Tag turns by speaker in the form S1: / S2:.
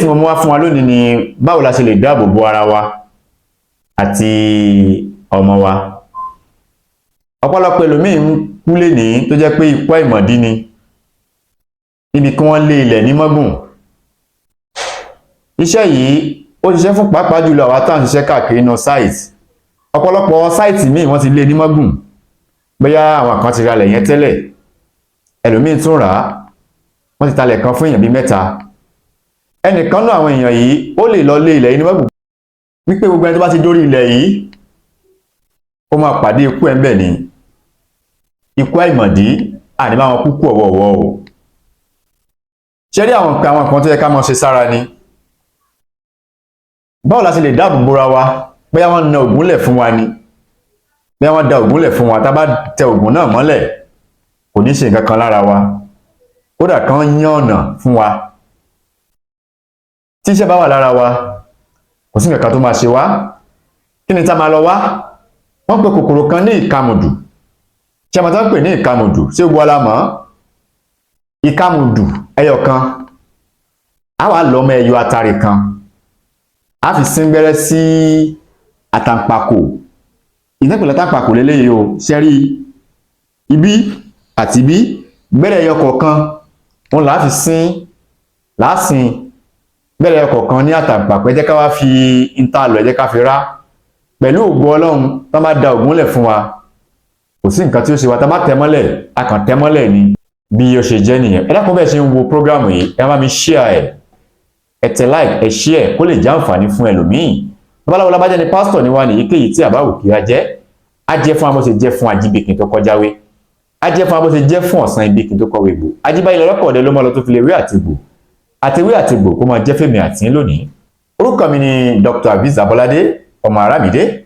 S1: Eléyìí tí mo mú wá fún wa lónìí ni báwo la ṣe lè dáàbò bo ara wa àti ọmọ wa. Ọ̀pọ̀lọpọ̀ ẹlòmíì ń kú lénìí tó jẹ́ pé ikú àìmọ̀dí ni, níbi kí wọ́n lé ilẹ̀ ní mọ́gùn. Iṣẹ́ yìí ó ṣiṣẹ́ fún pàápàá jùlọ àwa tá à ń ṣiṣẹ́ káàkiri inú site. Ọ̀pọ̀lọpọ̀ site míì, wọ́n ti lé ní mọ́gùn, bóyá àwọn kan ti ralẹ̀ yẹn tẹ́lẹ̀, ẹlòmíì tún rà á, wọ́n ti talẹ̀ kan fún èèyàn bíi mẹ́ta. Ẹnìkan náà àwọn èèyàn yìí, ó lè lọ lé ilẹ̀ yìí ní mọ́gùn wípé gbogbo ẹni tó bá ti dórí ilẹ̀ yìí, ó máa pàdé ikú ẹ̀ ń bẹ̀ ni, ikú àìmọ̀dí. Àní bá wọn kúkú ọ̀wọ̀ọ̀wọ̀ o. Ṣé rí àwọn nǹkan, àwọn nǹkan tó yẹ ká máa ṣe sára ni báwo la ṣe lè dáàbò bóra wa? Bóyá wọ́n na ògùn lẹ̀ fún wa ni, bóyá wọ́n da ògùn lẹ̀ fún wa, tá bá tẹ ògùn náà mọ́lẹ̀, kò ní ṣe nǹkan kan lára wa. Kódà kan yán ọ̀nà fún wa, tí iṣẹ́ bá wà lára wa, kò sí nǹkan kan tó máa ṣe wá. Kí ni tá máa lọ wá? Wọ́n pe kòkòrò kan ní ìkamùdù. Ṣé a máa tán pè ní ìkamùdù? Ṣé gbogbo ala mọ̀ ìkamùdù? Ẹyọ kan, a wà lọ́mọ ẹyọ atare kan, a fi síngbẹ́rẹ́ sí àtàǹpàkò. Ìtẹ́pẹ̀lẹ̀ àtàǹpàkò lélẹ́yìí o. Ṣẹ́rí ibi àti ibi gbẹ́rẹ́ ẹyọ kọ̀ọ̀kan wọn là á fi sín láàsìn gbẹ́rẹ́ ẹyọ kọ̀ọ̀kan ní àtàǹpàkò. Ẹ jẹ́ ká wá fi ìta lọ, ẹ jẹ́ ká fi rá. Pẹ̀lú ògo Ọlọ́run, tá bá da ògùn lẹ̀ fún wa, kò sí nǹkan tí ó ṣe wa. Tá bá tẹ̀ mọ́lẹ̀, a kàn tẹ̀ mọ́lẹ̀ ni. Bí ó ṣe jẹ́ nìyẹn. Ẹ dákun, bẹ́ẹ̀ ṣe ń wo program yìí, ẹ bá mi share ẹ, ẹ tẹ like, ẹ share kó lè jẹ́ àǹfààní fún ẹlòmíì. Babaláwo lábájá ni, pásítọ̀ ni wá ní, èyíkéyìí tí àbá wù kí a jẹ́, á jẹ́ fún abó ṣe jẹ́ fún ajíbìkin tó kọjáwé, á jẹ́ fún abó ṣe jẹ́ fún ọ̀sán ibikin tó kọ̀wé gbò ajíbáyé lọ́kọ̀ ọ̀dẹ ló mọ́ lọ tó fi lè rí àtìgbò àtiwé àtìgbò kó máa jẹ́ fèmí àti lónìí. Orúkọ mi ni Dr. Aviz Abolade, ọmọ Aramide.